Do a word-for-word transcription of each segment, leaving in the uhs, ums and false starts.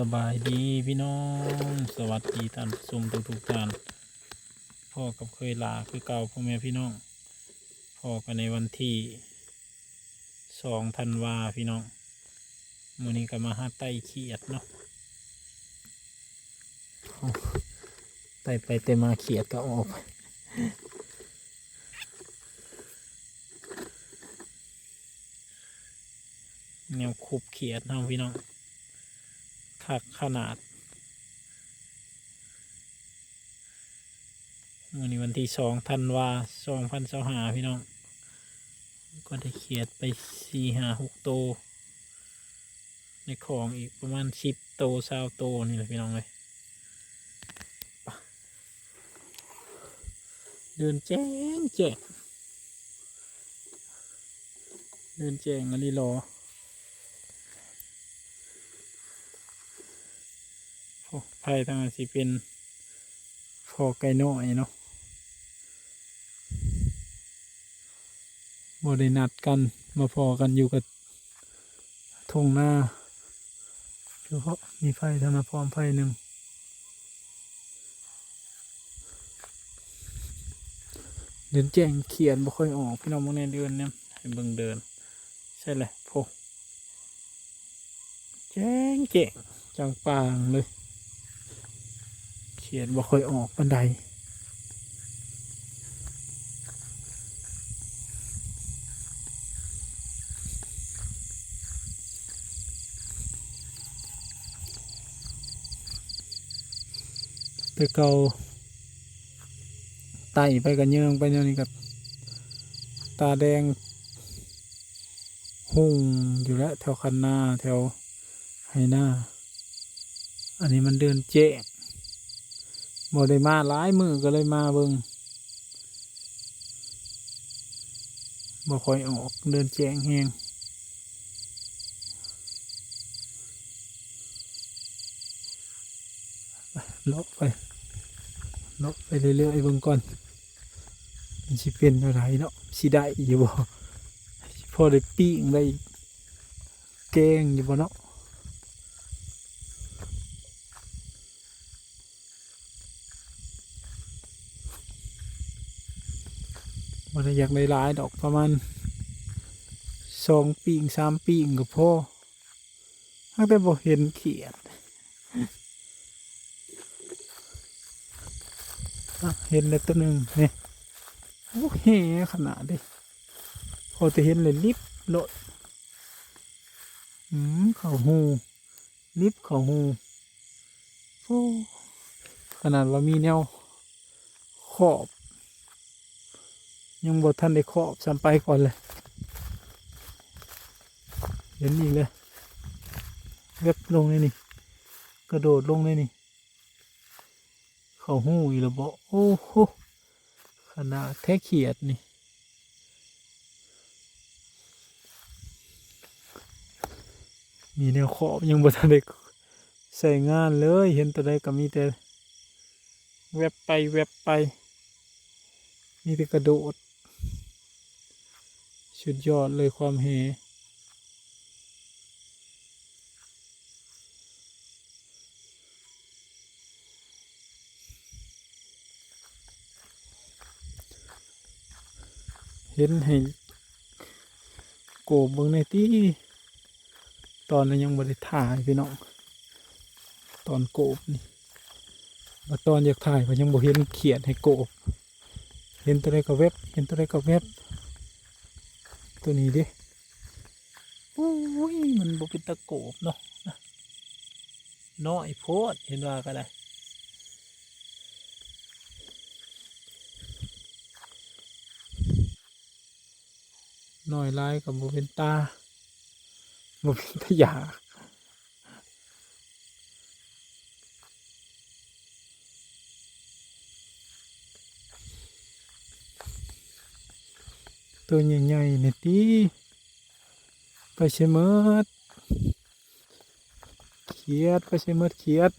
สบายดีพี่น้อง สวัสดีท่านผู้ชมทุกๆท่าน พ้อกับเคยหลาคือเก่าพ่อแม่พี่น้อง พ้อกันในวันที่สองธันวาพี่น้อง มื้อนี้ก็มาหาไต่เขียดเนาะ ไต่ไปไต่มาเขียดก็ออก แนวคุบเขียดเฮาพี่น้อง คักขนาด มื้อนี้วันที่สองธันวา สองพันยี่สิบห้า พี่น้อง ก็ได้เขียดไปสี่ห้าหกโต ในของอีกประมาณสิบโต ซาวโตนี่แหละพี่น้องเอ้ย เดินแจ้งแจ้ง เดินแจ้งอีหลีหรอ โอ้ ไผ่ทางนั้นสิเป็นพ้อไก่น้อยเนาะ บ่ได้นัดกัน มาพ้อกันอยู่กับทุ่งนา เฉพาะมีไผ่ทางนั้นพร้อมไผ่หนึ่ง เดินแจ้งเขียดบ่ค่อยออกพี่น้อง มื้อนี้เดินเนี่ย ให้เบิ่งเดิน ใช่เลย โพ แจ้งแจ้งจังปางเลย เขียดบ่ค่อยออกปานใด แต่เก่าไต่ไปก็เยิงไปแนวนี้ก็ตาแดง ฮุ่งอยู่แล้ว แถวคันนา แถวไฮ่นา อันนี้มันเดินแจ้ง บ่ได้มาหลายมื้อก็เลยมาเบิ่ง บ่ค่อยออก เดินแจ้งแฮง เลาะไป เลาะไปเรื่อยๆเบิ่งก่อน มันสิเป็นอะไรเนาะ สิได้อยู่บ่ สิพอได้ปิ้งได้แกงอยู่บ่เนาะ บ่ได้อยากได้หลายดอก ประมาณสองปิ้ง สามปิ้งก็พอ หากแต่บ่เห็นเขียด อ่ะ เห็นแล้วตัวหนึ่งนี่ โอ้ แหขนาดเด้ พอแต่เห็นเลยลิบโลด อืม เข้าหู ลิบเข้าหู โอ้ ขนาดว่ามีแนวขอบ ยังบ่ทันได้ขอบซ้ำ ไปก่อนเลย เห็นอีกเลย แวบลงในนี่ กระโดดลงในนี่ เข้าหูอีกแล้วบ่ โอ้โห ขนาดแท้เขียดนี่ มีแนวขอบยังบ่ทันได้ใช้งานเลย เห็นตัวใดก็มีแต่แวบไปแวบไป มีแต่กระโดด สุดยอดเลยความแห เห็นให้โกบเบิ่งแหน่ติ ตอนนั้นยังบ่ได้ถ่ายพี่น้อง ตอนโกบนี่ บัดตอนอยากถ่ายก็ยังบ่เห็นเขียดให้โกบ เห็นตัวใดก็แวบ เห็นตัวใดก็แวบ ตัวนี้เด้ โอ้ย มันบ่เป็นตาโกบเนาะ น้อยโพด เห็นว่าก็ได้ น้อยหลายก็บ่เป็นตา บ่เป็นตาอยาก ตัวใหญ่ๆนี่ติ ไปใส่หมด เขียด ไปใส่หมดเขียด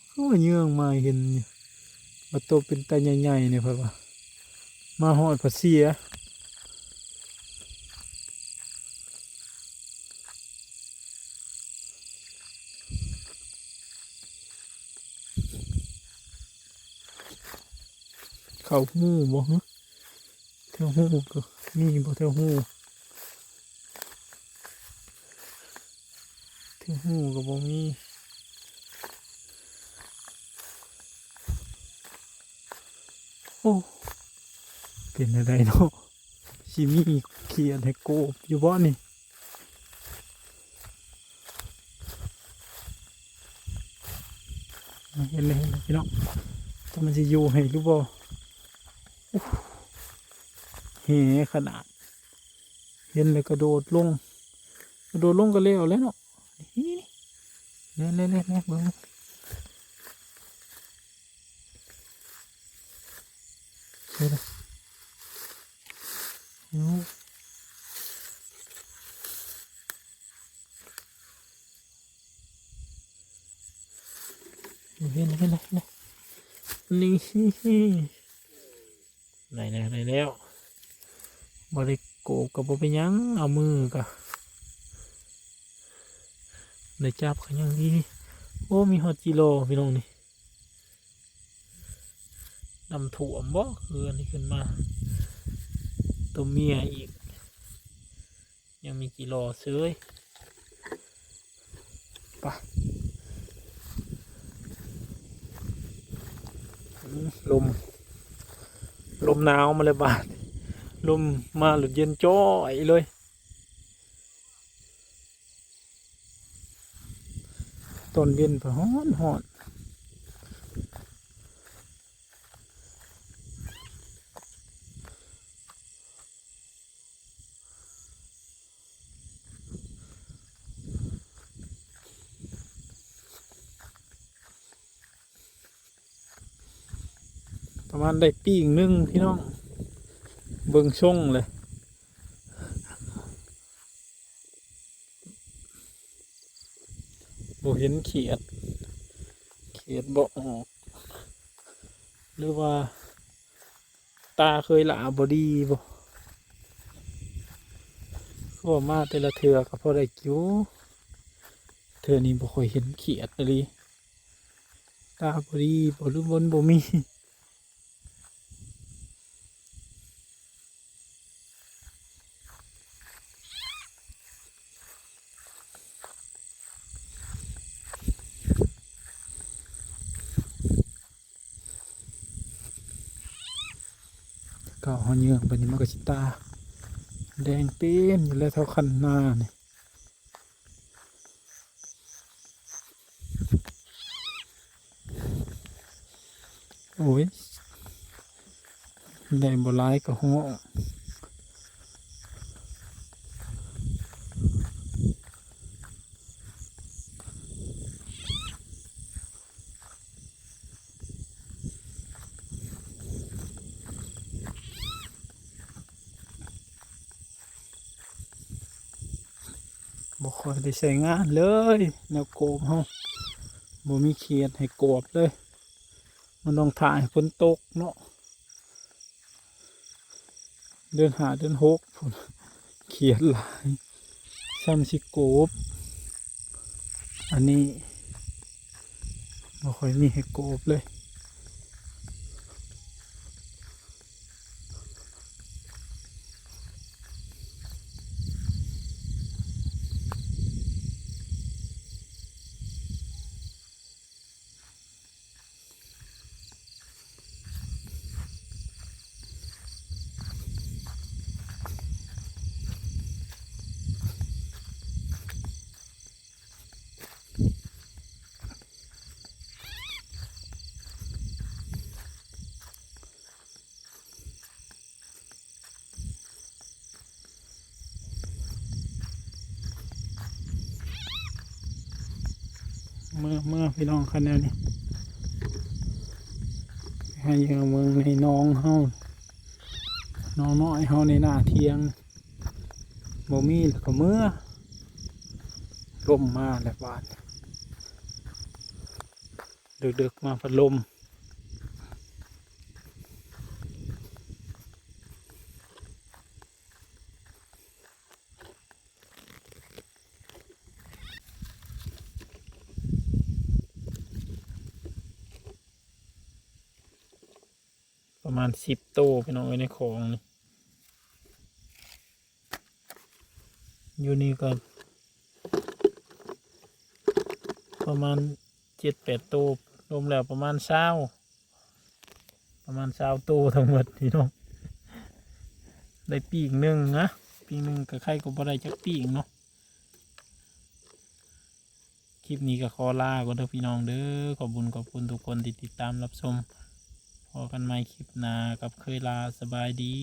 คือว่าเยื่องมาเห็นอยู่ ว่าโตเป็นตาใหญ่ๆนี่ เพิ่นว่า มาฮอดผัดเสีย เก่าหูบ่ฮะ แถวหูก็มีบ่ แถวหู แถวหูก็บ่มี โอ้ เป็นอะไรเนาะ สิมีเขียดให้โกบอยู่บ่นี่ เห็นเลย เห็นเลยพี่น้อง แต่มันสิอยู่ให้หรือบ่ แหขนาด เห็นเลยกระโดดลง กระโดดลงก็แล้วแหละเนาะ นี่ นี่ นี่ เล่นเล่นเล่นเล่นเบิ่ง เห็นเลย อืม เห็น เห็น เห็น นี่ ไหนนะ ไหนแล้ว บ่ได้โกบก็บ่เป็นหยัง เอามือก็ได้จับก็ยังดี โอ้ มีฮอดจิโลพี่น้องนี่ น้ำท่วมบ่ คืออันนี้ขึ้นมา ตัวเมียอีก ยังมีจิโลเซ้ย ไป อืม ลม ลมหนาวมาเลยบาด ลมมาหลุดเย็นจ้อยเลย ตอนเย็นก็ฮ้อนฮ้อน ประมาณได้ปีกหนึ่งพี่น้อง เบิ่งช่งเลย บ่เห็นเขียด เขียดบ่ออก หรือว่า ตาเคยหลาบ่ดีบ่ คือว่ามาแต่ละเทื่อก็พอได้อยู่ เทื่อนี้บ่ค่อยเห็นเขียดเลย ตาบ่ดีบ่ หรือมันบ่มี เก่าเฮาเยืองไปนี่มันก็สิตาแดงเต็มอยู่แล้ว เท่าคันนานี่ โอ้ย ได้บ่หลายก็ฮ้อ บ่ค่อยได้ใช้งานเลย แนวโกบเฮา บ่มีเขียดให้โกบเลย มันต้องถ่าให้ฝนตกเนาะ เดือนห้า เดือนหกพู้น เขียดหลาย ซ้ำสิโกบ อันนี้บ่ค่อยมีให้โกบเลย เมือ เมือพี่น้องคันแนวนี้ ให้เมืองในน้องเฮา น้องน้อยเฮาในหน้าเทียง บ่มีแล้วก็เมือ ลมมาแล้วบาด ดึกๆมาพัดลม ประมาณสิบโตพี่น้องเอ้ยในของนี่ อยู่นี่ก็ประมาณเจ็ดแปดโต รวมแล้วประมาณซาว ประมาณซาวโตทั้งหมดพี่น้อง ได้ปีกหนึ่งนะ ปีกหนึ่งก็ใครก็บ่ได้จักปีกเนาะ คลิปนี้ก็ขอลาก่อนเด้อพี่น้องเด้อ ขอบคุณขอบคุณทุกคนที่ติดตามรับชม พอกันใหม่คลิปหน้ากับเคยลา สบายดี